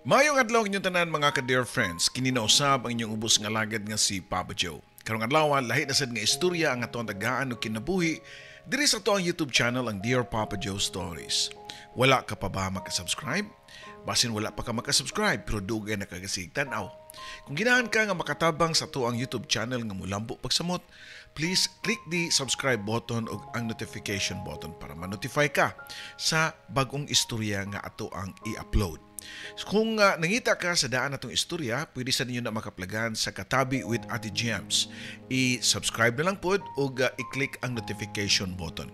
Maayong adlaw inyong tanan, mga ka-dear friends. Kini na usab ang inyong ubos nga alagad nga si Papa Joe. Karong adlaw, lahi na sad nga istorya ang atong tagaan og kinabuhi diri sa atoang YouTube channel, ang Dear Papa Joe Stories. Wala ka pa ba makasubscribe? Basin wala pa ka makasubscribe pero dugay na kagasig tan-aw. Kung ginahan ka nga makatabang sa atoang YouTube channel nga mulambo pagsamot, please click the subscribe button ug ang notification button para ma-notify ka sa bagong istorya nga ato ang i-upload. Kung nangita ka sa daan natong istorya, pwede sa ninyo na makaplagan sa Katabi with Ate Gems. I-subscribe na lang pod ug i-click ang notification button.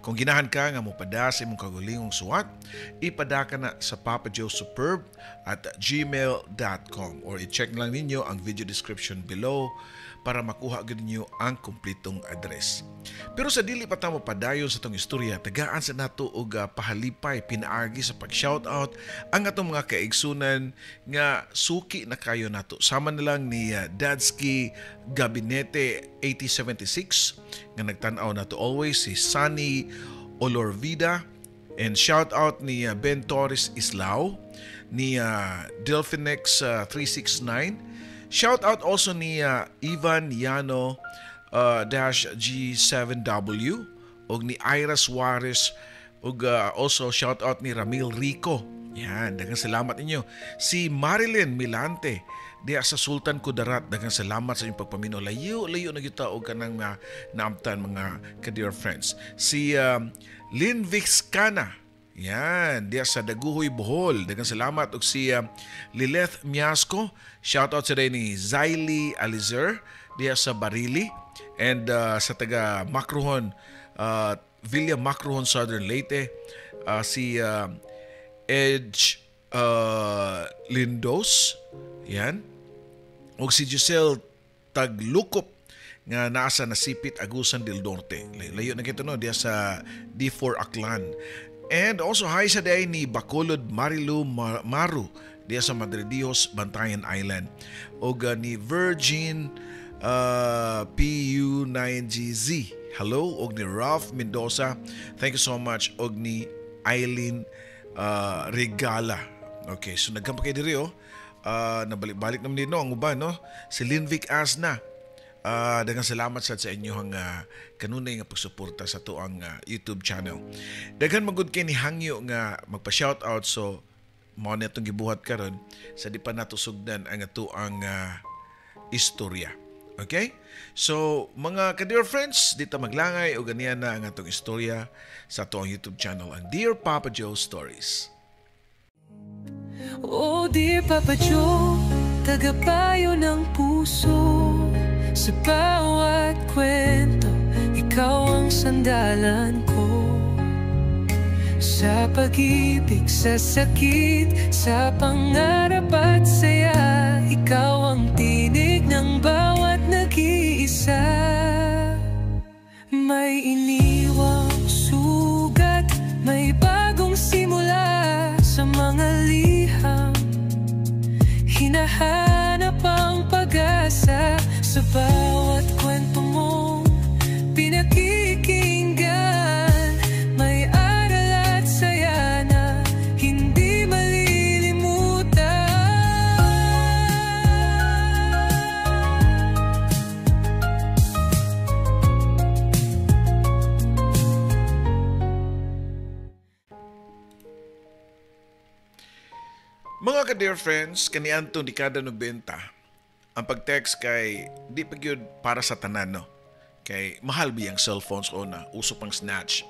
Kung ginahan ka nga mopada sa imong kagulingong suwat, ipada ka na sa papajoesuperb@gmail.com or i-check lang ninyo ang video description below para makuha gyud ninyo ang kumpletong address. Pero sa dili pa ta mopadayon sa atong istorya, tagaan sa nato og pahalipay pinaagi sa pag-shoutout ang atong mga kaigsunan nga suki na kayo nato. Sama na lang ni Dadski Gabinete 8076 nga nagtan-aw nato always, si Sunny Olorvida, and shout out ni Ben Torres Islao, ni Delphinex 369. Shout out also ni Ivan Yano dash G7W og ni Ira Suarez og also shout out ni Ramil Rico. Yan, daghang salamat ninyo. Si Marilyn Milante diya sa Sultan Kudarat, daghang salamat sa inyong pagpaminaw. Layo, layo na gyud ta og kanang naamtan, mga ka-dear friends. Si Lynn Vixcana, yan, diya sa Daguhoy, Bohol. Daghang salamat. Og si Lileth Miasco, shout out sa day ni Zaili Alizer diya sa Barili and sa taga Macrohon, Villa Macrohon, Southern Leyte, si Edge Lindos, yan. Og si Giselle Taglukop nga naa sa Nasipit, Agusan del Norte. Layo na kito, no, diya sa D4 Aklan. And also hi sa day ni Bacolod Marilu Maru diya sa Madre Dios, Bantayan Island. Og ni Virgin PU9GZ. Hello. Og ni Ralph Mendoza. Thank you so much. Og ni Eileen Regala. Okay, so nagkampa kay diri oh. Nabalik-balik naman din, no, ang uban, no. Si Linvic Asna. Daghang salamat sad sa inyong kanunay nga pagsuporta sa atoang YouTube channel. Daghan magud kay ni hangyo nga magpa-shoutout, so mao na itong gibuhat karon sa di pa nato sugdan ang atoang istorya. Okay? So, mga ka-dear friends, dito maglangay o ganiyan na ang atong istorya sa atoang YouTube channel, ang Dear Papa Joe Stories. Oh dear Papa Joe, tagapayo ng puso. Sa bawat kwento, ikaw ang sandalan ko. Sa pag-ibig, sa sakit, sa pangarap at saya, ikaw ang tinig ng bawat nag-iisa. May iniwang sugat, may bagong simula. Sa mga liham, hinahanap ang pag-asa. Sa bawat kwento mong pinakikinggan, may aral at saya na hindi malilimutan. Mga ka-dear friends, kaniadtong dekada 90, ang pag-text kay di pa gyud para sa tanan, no? Kay mahal biyang cellphones una, uso pang snatch.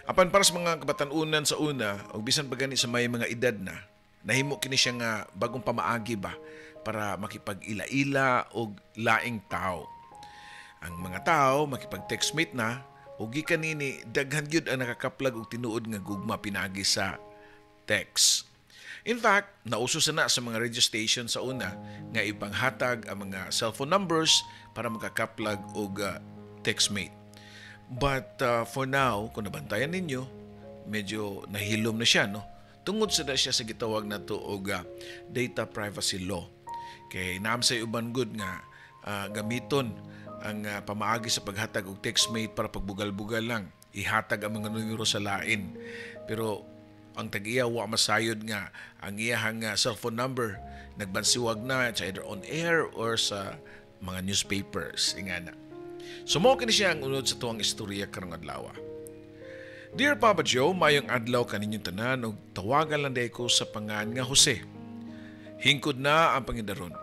Apan para sa mga kabatan-unan sa una, og bisan pa gani sa may mga edad na, nahimo kini siya nga bagong pamaagi ba para makipag-ila-ila og laing tao. Ang mga tao makipag-textmate na og gikan nini daghan gyud ang nakakaplag og tinuod nga gugma pinaagi sa text. In fact, nauso sa na sa mga radio station sa una nga ipanghatag ang mga cellphone numbers para makakaplag og textmate. But for now, kung nabantayan ninyo, medyo nahilom na siya, no? Tungod sa na siya sa gitawag na to og data privacy law. Kay naam sa uban good nga gamiton ang pamaagi sa paghatag og textmate para pagbugal-bugal lang, ihatag ang mga numero sa lain. Pero Ang tag-iya wa masayod nga ang iyahang cellphone number nagbansiwag na, it's either on air or sa mga newspapers ingana. So mao kini siya ang unod sa tuwang istorya karong adlaw. Dear Papa Joe, mayong adlaw kaninyong tanan ug tawagan lang diay ko sa pangan nga Jose. Hingkod na ang pangidaron.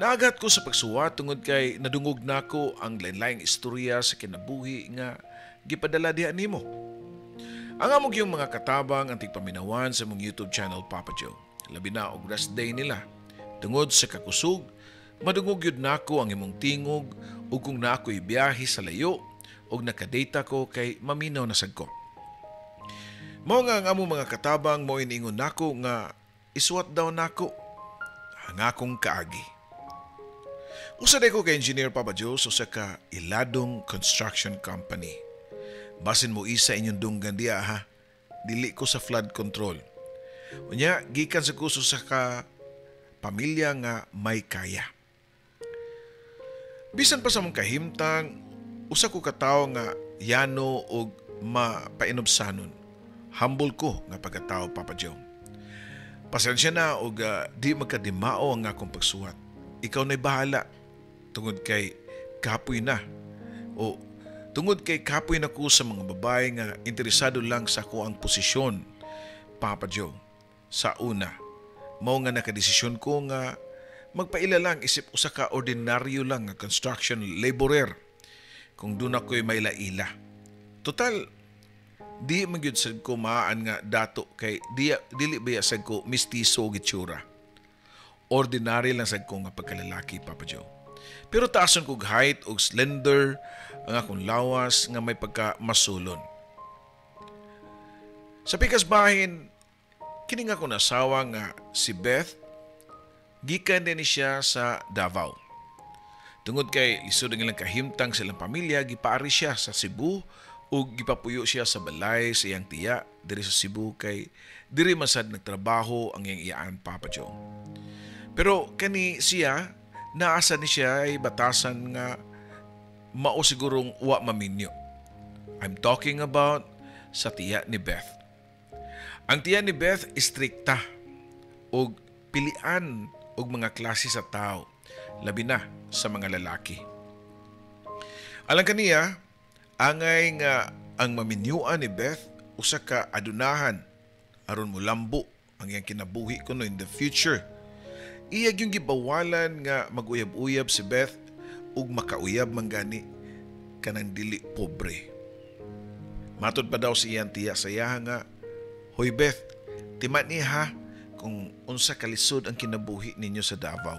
Naagat ko sa pagsuwat tungod kay nadungog nako ang lain-laing istorya sa kinabuhi nga gipadala diha nimo. Ang among yung mga katabang ang tigpaminawan sa mong YouTube channel, Papa Joe. Labi na og rest day nila. Tungod sa kakusog, madungog yun nako ang imong tingog ug kung na ako'y biyahe sa layo ug nakadata ko kay maminaw na sad ko. Mao nga ang among mga katabang mo iniingon nako nga isuwat daw nako ang akong kaagi. Usa ko kay Engineer, Papa Joe, sa ka Iladong Construction Company. Basin mo isa inyong dunggan diya ha. Dili ko sa flood control. Unya, gikan sa kuso sa ka pamilya nga may kaya. Bisan pa sa mong kahimtang, usa ko katawo nga yano og mapainubsanon. Humble ko nga pagkatao, Papa Joe. Pasensya na og di magkadimao ang akong pagsuwat. Ikaw na'y bahala tungod kay kapoy na o tungod kay kapoy na ko sa mga babae nga interesado lang sa ako ang posisyon, Papa Joe. Sa una, mao nga nakadesisyon ko nga magpaila lang isip usa ka ordinaryo lang nga construction laborer kung doon ako'y maila-ila. Total, di man gyud sad ko maan nga dato kay di, dili ba sad ko mistiso og itsura. Ordinary lang sad ko nga pagkalalaki, Papa Joe. Pero taason kog height og slender ang akong lawas nga may pagka masulon. Sa pikas bahin, kini nga akong asawa nga si Beth, gikan din siya sa Davao. Tungod kay lisod ang ilang kahimtang sa ilang pamilya, gipaari siya sa Cebu ug gipapuyo siya sa balay sa iyang tiya diri sa Cebu kay diri man sad nagtrabaho ang iyang iyaan, Papa Joe. Pero kani siya, naasa ni siya ay batasan nga mao sigurong wa maminyo. I'm talking about sa tiya ni Beth. Ang tiya ni Beth istrikta og pilian og mga klase sa tao, labi na sa mga lalaki. Alang kaniya, angay nga ang maminyuan ni Beth usa ka adunahan aron mulambo ang iyang kinabuhi kuno in the future. Iyag yung gibawalan nga maguyab-uyab si Beth ug makauyab man gani kanang dili pobre. Matod pa daw si iyang tiya sa iyaha nga, "Hoy Beth, tima ni ha kung unsa kalisod ang kinabuhi ninyo sa Davao.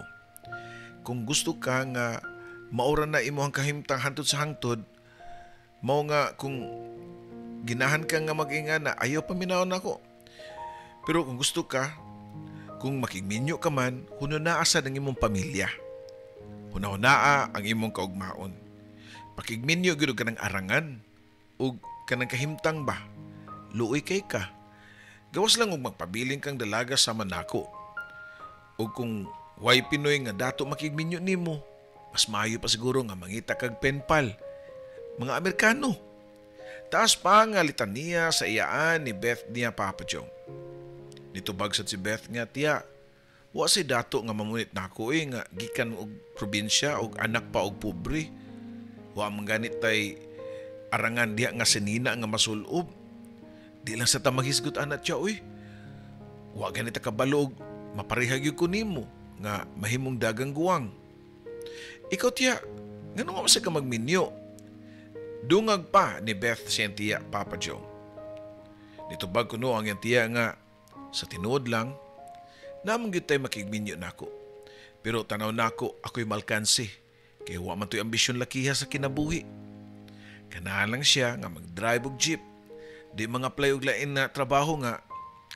Kung gusto ka nga maura na imo ang kahimtang hantod sa hangtod, mao nga kung ginahan ka nga mag-ingana, ayaw paminawon nako. Pero kung gusto ka, kung makigminyo ka man, hununaa sad ang imong pamilya. Hunahunaa ang imong kaugmaon. Pakigminyo gyud og kanang arangan ug kanang kahimtang ba. Luoy kay ka. Gawas lang og magpabiling kang dalaga sama nako. Ug kung way Pinoy nga dato makigminyo nimo, mas maayo pa siguro nga mangita kag penpal. Mga Amerikano." Taas pa nga litaniya sa iyaan ni Beth niya, Papa Joe. Nitubag sad si Beth nga, "Tiya, wa si dato nga mamunit nako eh nga gikan og probinsya og anak pa og pobre. Wa man ganit tay arangan diha nga sinina nga masulob. Di lang sa ta maghisgot ana, tiya, uy. Wa ganit ta kabalo og mapareha gyud ko nimo nga mahimong dagang guwang. Ikaw, tiya, ngano nga sa ka magminyo?" Dungag pa ni Beth sa iyang tiya, Papa Joe. Nitubag kuno ang iyang tiya nga, "Sa tinuod lang, namang gyud tay makigminyo nako. Pero tanaw nako ako'y malkansi kay wa man to'y ambisyon lakiha sa kinabuhi. Ganahan lang siya nga mag-drive og jeep. Di mga apply og lain na trabaho nga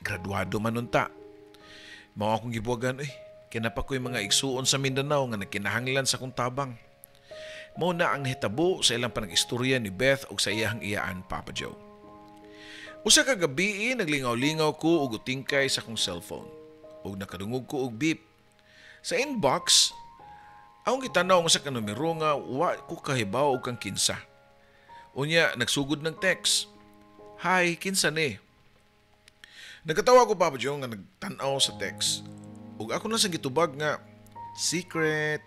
graduado man unta. Mao akong gibuwagan eh. Kinapa ko'y mga igsuon sa Mindanao nga nagkinahanglan sa akong tabang." Mao na ang nahitabo sa ilang panag-istorya ni Beth ug sa iyang iyaan, Papa Joe. Usa ka gabi, naglingaw-lingaw ko og utingkay sa akong cellphone ug nakadungog ko og beep. Sa inbox, akong gitanaw ang usa ka numero nga wa ko kahibaw og kang kinsa. Unya nagsugod ng text. "Hi, kinsa ni?" Nagkatawa ko, Papa Joe, nga nagtan-aw sa text. Ug ako na sa gitubag nga, "Secret,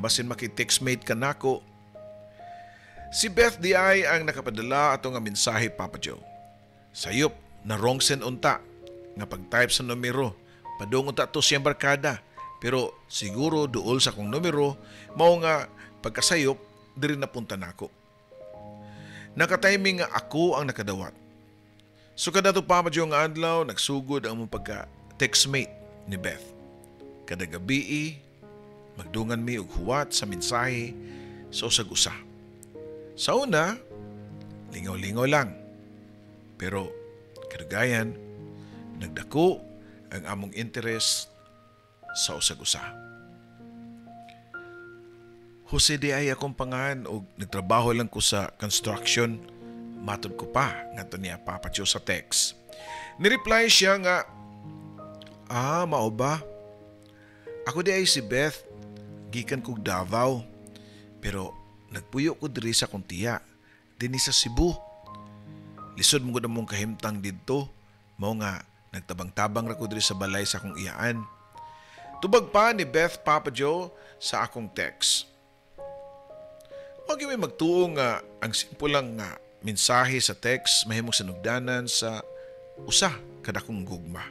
basin maki-textmate ka nako." Si Beth diay ang nakapadala ato nga mensahe, Papa Joe. Sayop, na wrong send unta, nga pag-type sa numero, padung unta to siyang barkada. Pero siguro duol sa akong numero, mao nga pagkasayop, diri napunta nako. Nakatiming nga ako ang nakadawat. So kada to, Papa Joe, nga adlaw, nagsugod ang among pagka textmate ni Beth. Kada gabi, magdungan mi og huwat sa mensahe sa usag usa. Sa una, lingaw-lingaw lang. Pero kadugayan, nagdako ang among interest sa usag usa. "Jose diay akong pangalan og nagtrabaho lang ko sa construction," matod ko pa ngadto niya, Papa Joe, sa text. Ni-reply siya nga, "Ah, mao ba? Ako diay si Beth, gikan kog Davao. Pero nagpuyo ko diri sa akong tiya, dinhi sa Cebu. Lisod man gud among kahimtang didto, mao nga nagtabang-tabang ra ko diri sa balay sa akong iyaan." Tubag pa ni Beth, Papa Joe, sa akong text. Wa gyud may magtuo nga ang simple lang nga mensahe sa text mahimong sinugdanan sa usa kadakong gugma.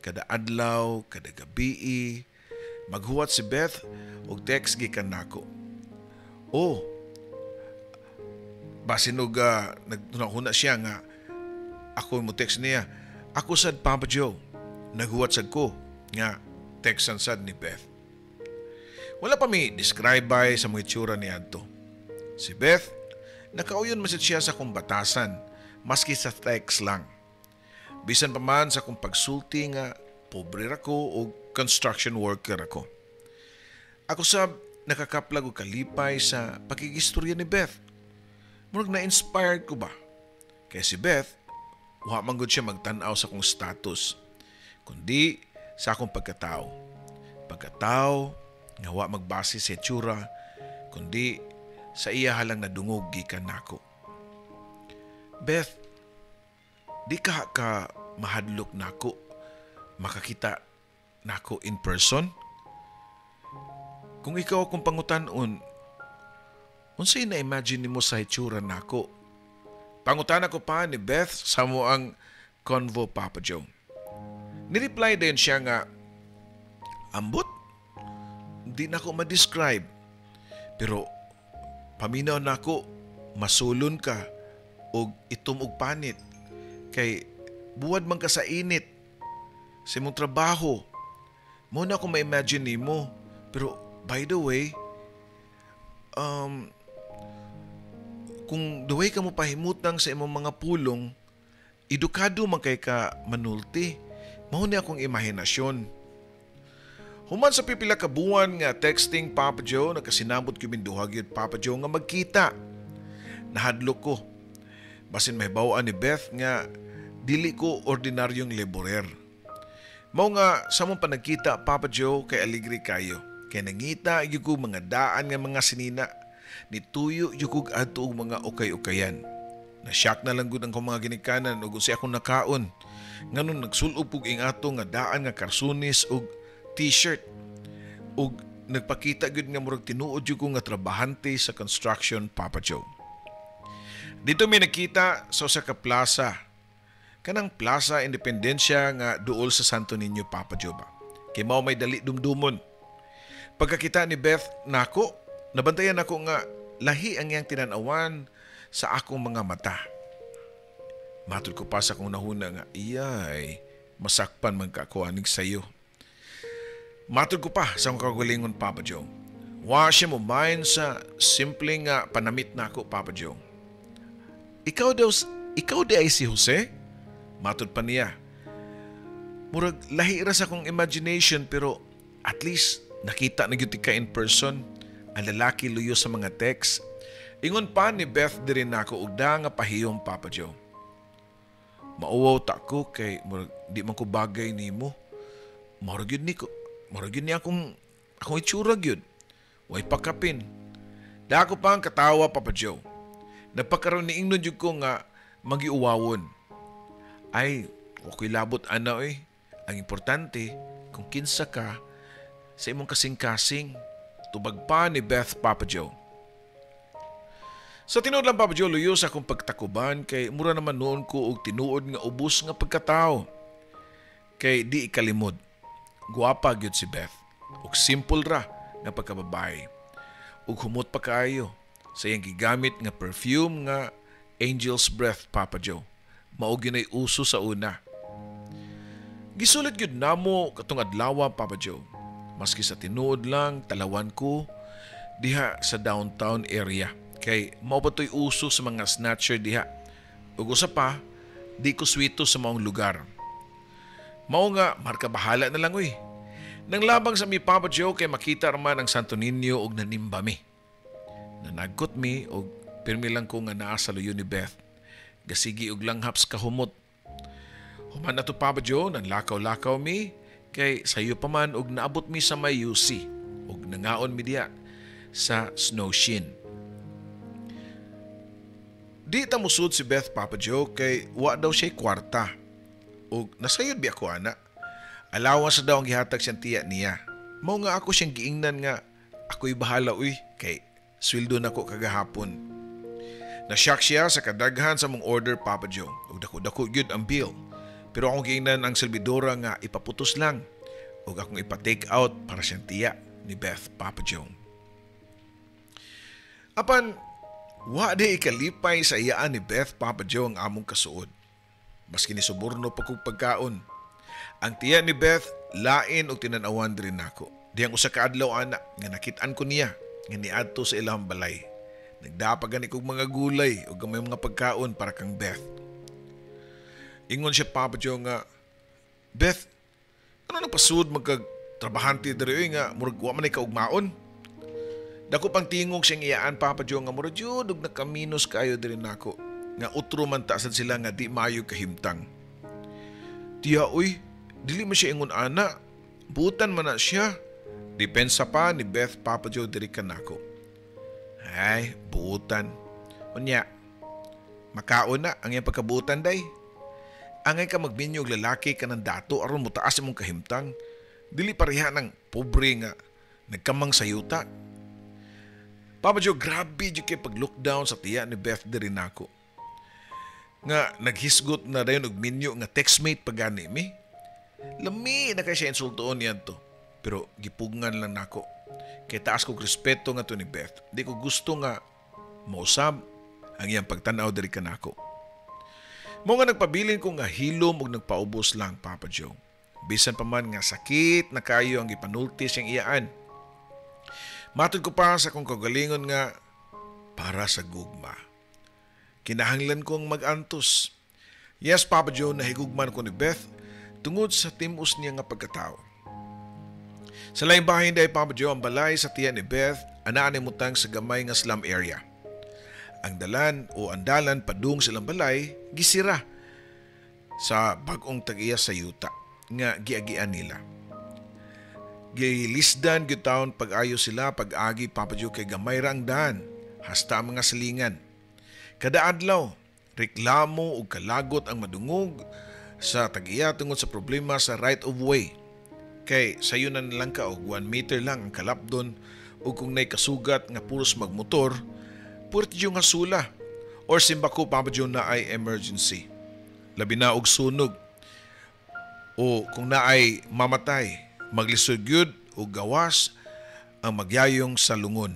Kada adlaw, kada gabi, maghuwat si Beth og text gikan nako. Oh, basin og naghuna siya nga ako mo text niya. "Ako sad, Papa Joe. Naghuwat sad ko," nga textan sad ni Beth. Wala pa mi describe by sa mga itsura ni adto. Si Beth, nakauyon man sad siya sa akong batasan, maski sa text lang. Bisan pa man sa akong pagsulti nga pobre ra ko o construction worker ako. Ako sab nakakaplag og kalipay sa pakigistorya ni Beth. Murag na-inspired ko ba? Kaya si Beth, wa man gud siya magtan-aw sa akong status, kundi sa akong pagkatao. Pagkatao nga wa magbase sa itsura, kundi sa iya halang nadungog gikan nako. "Beth, di ka ka mahadlok nako makakita nako in person? Kung ikaw akong pangutan-on, unsay na-imagine nimo sa hitsura nako?" Pangutana ko pa ni Beth sa among convo, Papa Joe. Ni-reply din siya nga, "Ambot, di nako ma-describe. Pero paminaw nako, masulon ka og itom og panit. Kay buwad man ka sa init sa imong trabaho. Mao na ako ma-imagine nimo. Pero by the way, kung duway ka mo pahimutang sa imong mga pulong, edukado man kay ka manulti. Mao ni akong imahinasyon." Human sa pipila ka buwan nga texting, Papa Joe, nagkasinabot kami duha gyud, Papa Joe, nga magkita. Nahadlok ko. Basin mahibaw-an ni Beth nga dili ko ordinaryong laborer. Mao nga sa among panagkita, Papa Joe, kay aligre kayo. Kay nangita gyud ko mga daan nga mga sinina. Nituyo gyud kog adto og mga ukay-ukayan. Na-shock na lang gud ang akong mga ginikanan ug unsay akong nakaon. Nganong nagsul-ob kog ingato nga daan nga karsunis og t-shirt ug nagpakita gyud nga murag tinuod gyud ko nga trabahante sa construction, Papa Joe. Dito mi nakita sa usa ka plaza. Kanang Plaza Independencia nga duol sa Santo Niño, Papa Joe ba. Kay mao may dali dumdumon. Pagkakita ni Beth nako, nabantayan nako nga lahi ang iyang tinanawan sa akong mga mata. Matod ko pa sa akong nahuna nga, "Iyay, masakpan man ka ko aning sayo." Matod ko pa sa akong kagalingon, Papa Joe. Wa siya mo mind sa simple nga panamit nako, Papa Joe. "Ikaw daw, ikaw diay si Jose?" Matod pa niya. "Murag lahi ra sa akong imagination, pero at least nakita na gyud ka in person. Ang lalaki luyo sa mga text." Ingon pa ni Beth diri nako og da nga pahiyom, Papa Joe. "Mauwaw ta ko kay murag di man ko bagay nimo. Murag gyud ni ko, murag gyud ni akong itsura gyud. Way pakapin." Dako pa ang katawa, Papa Joe. Nagpakaroon ni ingnon jud ko nga magiuwawon. Ay, Wa ko'y labot ana oy. Ang importante kung kinsa ka sa imong kasing-kasing. Tubag pa ni Beth, Papa Joe. Sa tinuod lang, Papa Joe, luyo sa akong pagtakuban kay mura naman noon ko og tinuod nga ubos nga pagkatao. Kay di ikalimod. Guwapa gyud si Beth. Ug simple ra nga pagkababae. Ug humot pa kaayo sa iyang gigamit nga perfume nga Angel's Breath, Papa Joe. Mao gyud ay uso sa una. Gisulit gyud namo katong adlaw, Papa Joe. Maski sa tinuod lang, talawan ko diha sa downtown area. Kay mao pa to'y uso sa mga snatcher diha. Ug usa pa, di ko swito sa maong lugar. Mao nga, marka bahala na lang uy. Nang labang sa mi, Papa Joe, kay makita raman ang Santo Niño og nanimba mi. Nanagkot mi og pirmi lang ko nga naa sa luyo ni Beth. Gasigi og langhaps kahumot. Human na to, Papa Joe, nanlakaw-lakaw mi kay sayo pa man og naabot mi sa may UC og nangaon mi diha sa Snow Shin. Di ta musud si Beth, Papa Joe, kay wa daw siya kwarta. Og nasayod bi ako ana. Allowance daw ang gihatag siyang tiya niya. Mao nga ako siyang giingnan nga ako'y bahala uy kay sweldo nako kagahapon. Na-shock siya sa kadaghan sa mong order, Papa Joe. Ug dako-dako gyud ang bill. Pero akong giingnan ang serbidora nga ipaputos lang ug akong ipa-take out para siyang tiya ni Beth, Papa Joe. Apan wa di ikalipay sa iyaan ni Beth, Papa Joe, ang among kasuod. Maski ni suborno pa kog pagkaon. Ang tiya ni Beth lain og tinan-awan diri nako. Dihang usa ka adlaw ana nga nakit-an ko niya nga niadto sa ilahang balay. Nagdapa gani kog mga gulay ug gamay mga pagkaon para kang Beth. Ingon siya, Papa Joe, nga, "Beth, ano nagpasud magkag trabahante diri oy nga murag wa man ay kaugmaon?" Dako pang tingog siyang iyaan, Papa Joe, nga murag jud og nakaminos kaayo diri nako. Nga utro man ta sad sila nga di maayo kahimtang. "Tiya uy, dili man siya ingon ana. Butan man na siya." Depensa pa ni Beth, Papa Joe, diri kanako. "Ay, buutan. Unya, makaon na ang iyang pagkabuutan day. Angay ka magminyo og lalaki kanang dato aron motaas imong kahimtang. Dili pareha ng pobre nga nagkamang sa yuta." Papa Joe, grabe jud kay pag-lockdown sa tiya ni Beth diri nako. Nga naghisgot na dayon og minyo nga textmate pa gani mi. Lami na kay siya insultoon niadto. Pero gipugngan lang nako. Kay taas kog respeto nga to ni Beth. Di ko gusto nga mausab ang iyang pagtan-aw diri kanako. Mao nga nagpabilin ko nga hilom ug nagpaubos lang, Papa Joe. Bisan pa man nga sakit na kayo ang gipanulti siyang iyaan. Matod ko pa sa akong kaugalingon nga para sa gugma. Kinahanglan kong mag-antos. Yes, Papa Joe, nahigugman ko ni Beth tungod sa timos niya nga pagkatao. Sa laing bahin day, Papa Joe, ang balay sa tiya ni Beth anaa nimutang sa gamay nga slum area. Ang dalan o ang dalan padung silang balay gisira sa bag-ong tag-iya sa yuta nga giagian nila. Gilisdan gyud taon pag-ayo sila pag-agi, Papa Joe, kay gamay ra ang daan hasta ang mga silingan. Kada adlaw, reklamo ug kalagot ang madungog sa tag-iya tungod sa problema sa right of way. Kay sayo na lang ka og 1 meter lang ang kalapdon ug kung nay kasugat nga puros magmotor, puwerte yung hasula or simbako, Papa Joe, na ay emergency. Labi na og sunog o kung naay mamatay, maglisod gyud og gawas ang magyayong sa lungon.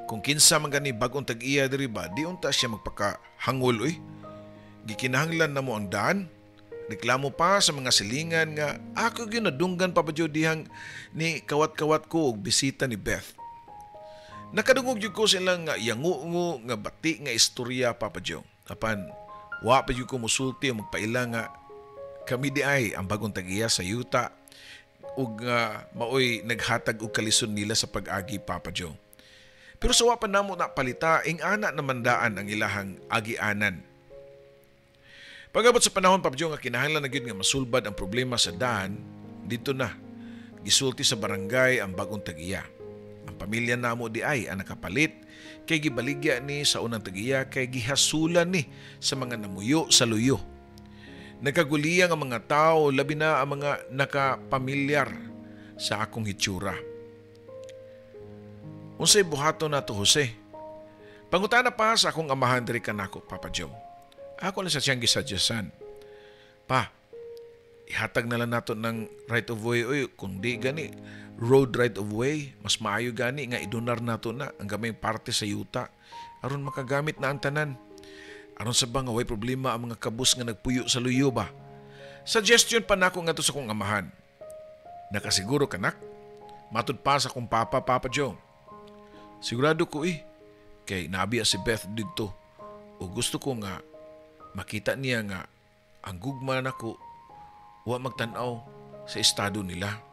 Kung kinsa man gani bag-ong tag-iya diri ba, di unta siya magpakahangol uy. Gikinahanglan na mo ang daan. Reklamo pa sa mga silingan nga ako gyud nadunggan, Papa Joe, dihang ni kawat-kawat ko og bisita ni Beth. Nakadungog gyud ko silang nga yangungo nga bati nga istorya, Papa Joe. Apan wa pa gyud ko musulti o magpaila nga kami di ay ang bagong tag-iya sa yuta ug maoy naghatag og kalisod nila sa pag-agi, Papa Joe. Pero sa wa pa namo na palita, ing ana naman daan ang ilahang agianan. Pag-abot sa panahon, Papa Joe, nga kinahanglan na gyud nga masulbad ang problema sa daan, dito na gisulti sa barangay ang bagong tag-iya. Ang pamilya namo di ay ang nakapalit kay gibaligya ni sa unang tag-iya kay gihasulan ni sa mga namuyo sa luyo. Nagkaguliyang ang mga tao, labi na ang mga nakapamilyar sa akong hitsura. Unsay buhaton nato, Jose? Pangutana pa sa akong amahan diri kanako, Papa Joe. Ako lang sa siyang gisadyasan. Pa, ihatag na lang nato ng right of way, oy, kung di gani road right of way, mas maayo gani nga idonar nato na ang gamayng parte sa yuta aron makagamit na ang tanan. Aron sa ba nga way problema ang mga kabus nga nagpuyo sa luyo ba? Suggestion pa nako ngadto sa akong amahan. Nakasiguro kanak? Matud pa sa akong papa, Papa Joe. Sigurado ko eh. Kay naabi si Beth didto. O gusto ko nga makita niya nga ang gugma nako wa magtan-aw sa estado nila.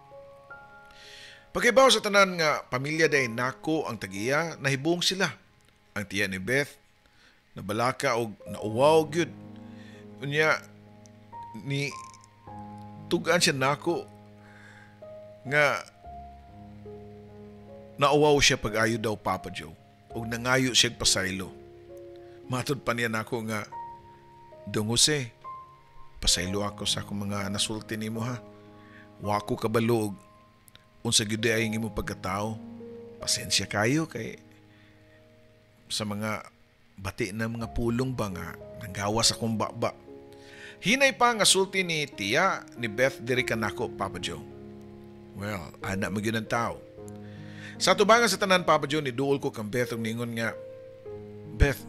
Pagkaibaw sa tanan nga pamilya day nako ang tagiya, nahibong sila. Ang tiya ni Beth nabalaka og nauwaw gyud. Unya ni tugan siya nako nga nauwaw siya pag-ayo daw, Papa Joe, ug nangayo siya pasaylo. Matud pa niya nako nga, "Dong Jose, pasaylo ako sa akong mga nasulti nimo ha. Wa ko kabalo og unsa gyud ay ang imong pagkatao. Pasensya kayo kay sa mga bati na mga pulong ba nga nanggawas akong baba." Hinay pa nga sulti ni tiya ni Beth diri kanako, Papa Joe. Well, ana man gyud ang tao. Sa tubangan sa tanan, Papa Joe, ni duol ko kang Beth ug ningon nga, "Beth,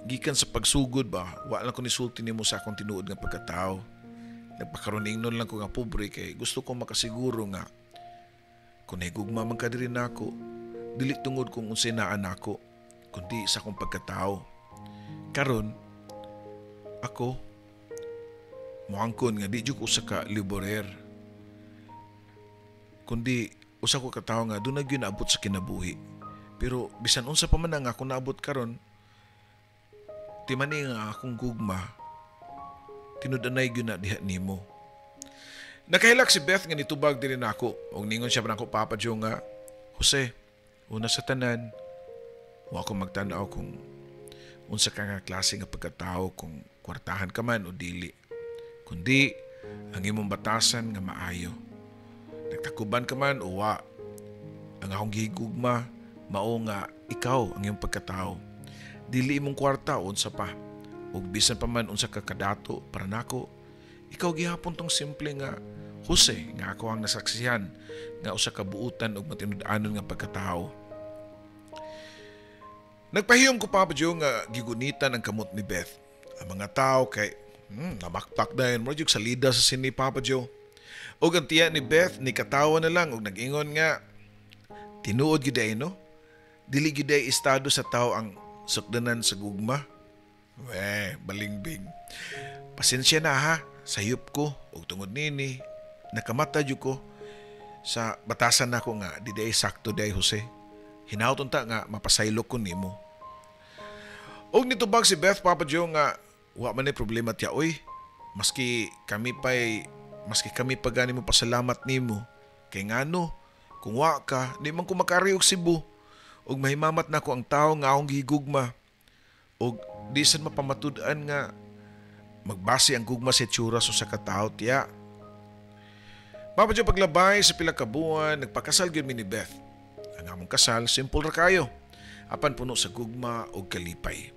gikan sa pagsugod ba, wa lang ko nisulti nimo sa akong tinuod nga pagkatao. Nagpakaroon ingnon lang ko nga pobre kay gusto ko makasiguro nga kung nahigugma man ka diri nako, dili tungod kung unsay naa nako, kundi sa akong pagkatao. Karon, ako, muangkon nga di jud ko usa ka laborer, kundi usa ko ka tawo nga duna gyud naabot sa kinabuhi. Pero bisan unsa pa man ang akong naabot karon, timani nga akong gugma tinud-anay gyud na diha nimo." Nakahilak si Beth nga nitubag diri nako ug ningon siya nako, Papa Joe, nga, "Jose, una sa tanan, wa ko magtan-aw kung unsa ka nga klase nga pagkatao, kung kwartahan ka man o dili. Kundi ang imong batasan nga maayo. Nagtakuban ka man o wa. Ang akong gihigugma mao nga ikaw ang imong pagkatao. Dili imong kwarta o unsa pa. Ug bisan pa man unsa ka kadato para nako, ikaw gihapon tong simple nga Jose nga ako ang nasaksihan nga usa ka buutan ug matinud-anon nga pagkatao." Nagpahiyom ko, Papa Joe, nga gigunitan ang kamot ni Beth. Ang mga tao kay namakpak dayon mo jud salida sa sini, Papa Joe. Ug ang tiya ni Beth ni katawa na lang ug nag-ingon nga, "Tinuod gyud ay no. Dili gyud ay estado sa tao ang sukdanan sa gugma." We, balingbing. Pasensya na ha, sayop ko ug tungod nini nakamata jud ko sa batasan nako nga di day sakto day, Jose. Hinaut unta nga mapasaylo ko nimo. Og nitubag si Beth, Papa Joe, nga, "Wa man ni problema, tiya oy. Maski kami pa gani mo pasalamat nimo kay ngano kung wa ka di man ko makari og Cebu ug mahimamat nako ang tawo nga akong gihigugma ug di sad mapamatud-an nga magbase ang gugma sa itsura sa usa ka tawo, tiya." Papa Joe, paglabay sa pila ka buwan, nagpakasal gyud mi ni Beth. Ang among kasal, simple ra kayo, apan puno sa gugma ug kalipay.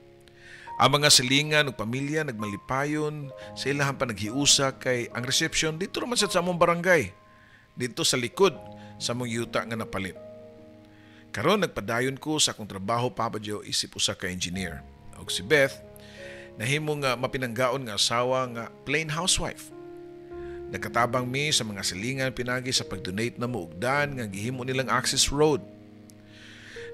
Ang mga silingan ug pamilya nagmalipayon sa ilahang panaghiusa kay ang reception dito raman sa among barangay. Dito sa likod sa among yuta nga napalit. Karon nagpadayon ko sa akong trabaho, Papa Joe, isip usa ka engineer. Ug si Beth nahimo nga mapinanggaon nga asawa nga plain housewife. Nagkatabang mi sa mga silingan pinagi sa pag-donate na mo og dan nga gihimo nilang access road.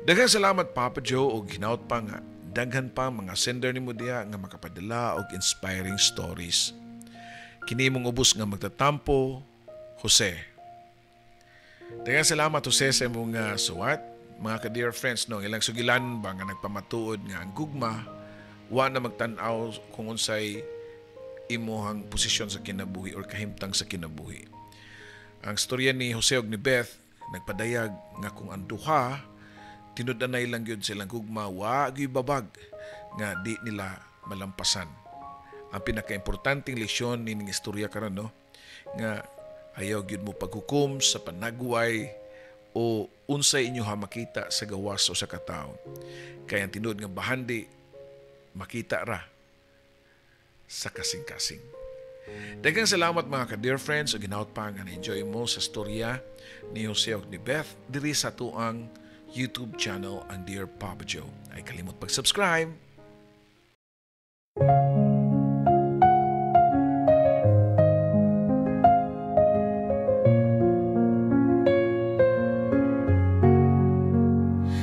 Daghang salamat, Papa Joe, ug hinaut pa nga daghan pa mga sender nimo diha nga makapadala og inspiring stories. Kini mong ubos nga magtatampo, Jose. Daghang salamat, Jose, sa imong suwat. Mga ka-dear friends, no, ilang sugilan ba nga nagpamatuod nga ang gugma wa na magtan-aw kung unsay imuhang posisyon sa kinabuhi or kahimtang sa kinabuhi. Ang storya ni Jose ug ni Beth nagpadayag nga kung ang duha tinud-anay lang gyud silang gugma, wa gyud babag nga di nila malampasan. Ang pinakaimportanteng leksyon nining istorya karon, no, nga ayaw gyud mo paghukom sa panagway o unsay inyo ha makita sa gawas o sa katawo. Kay ang tinuod nga bahandi makita ra sa kasing-kasing. Daghang salamat, mga ka-dear friends, ug hinaut pa nga na-enjoy mo sa storya ni Jose ug ni Beth diri sa atuang YouTube channel, ang Dear Papa Joe. Ay kalimot pag-subscribe.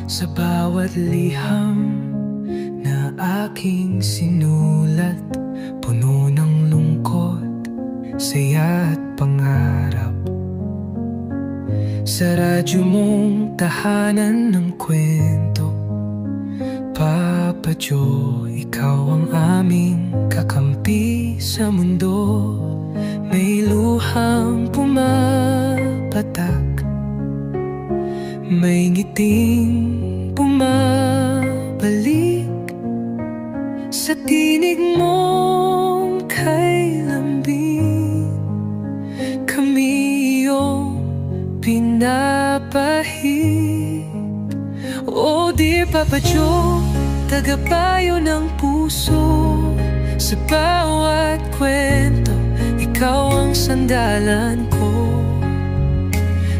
Sa bawat liham na aking sinulat, puno ng lungkot, saya at pangarap. Sa radyo mong tahanan ng kwento, Papa Joe, ikaw ang aming kakampi sa mundo. May luhang pumapatak, may ngiting bumabalik sa tinig mong kay lambing. Kami iyong pinapahid. Oh dear Papa Joe, tagapayo ng puso. Sa bawat kwento, ikaw ang sandalan ko.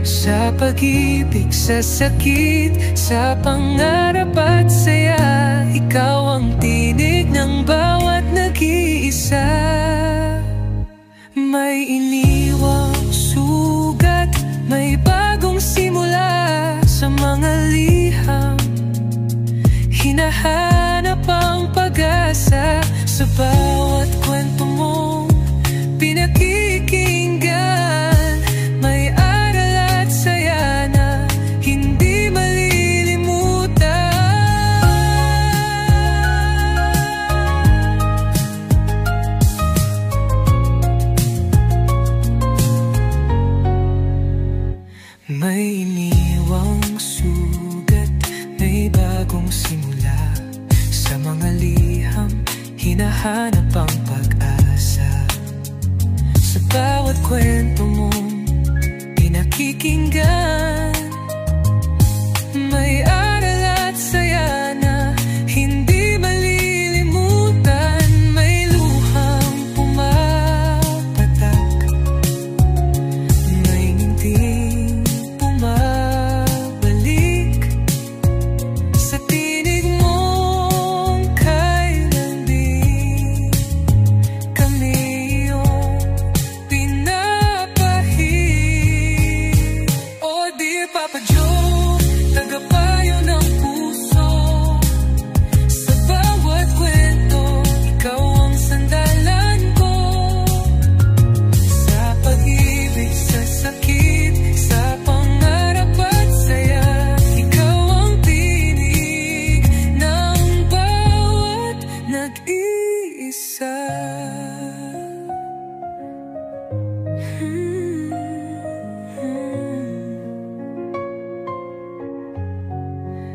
Sa pag-ibig, sa sakit, sa pangarap at saya, ikaw ang tinig ng bawat nag-iisa. May iniwang sugat, may bagong simula. Sa mga liham, hinahanap ang pag-asa. Sa bawat kwento mong pinakikinggan, may aral at saya na hindi malilimutan. May iniwang sugat, may bagong simula. Sa mga liham, hinahanap ang pag-asa. Sa bawat kwento mong pinakikinggan, may aral at saya na hindi malilimutan. May luhang pumapatak, may ngiting bumabalik sa tinig mong kay lambing. Kami iyong pinapahid. Oh dear Papa Joe, tagapayo ng puso. Sa bawat kwento, ikaw ang sandalan ko. Sa pag-ibig, sa sakit, sa pangarap at saya, ikaw ang tinig ng bawat nag-iisa.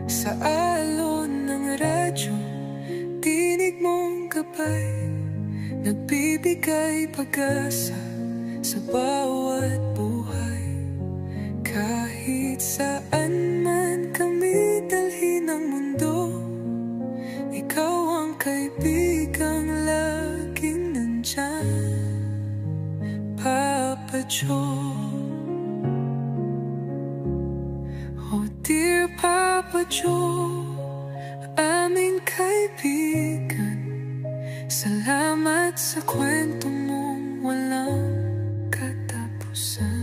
Sa alon ng radyo, tinig mong gabay, nagbibigay pag-asa sa bawat buhay. Kahit saan man kami dalhin ng mundo, ikaw ang kaibigang laging nandyan, Papa Joe. Oh dear Papa Joe, aming kaibigan, salamat sa kwento mong walang katapusan.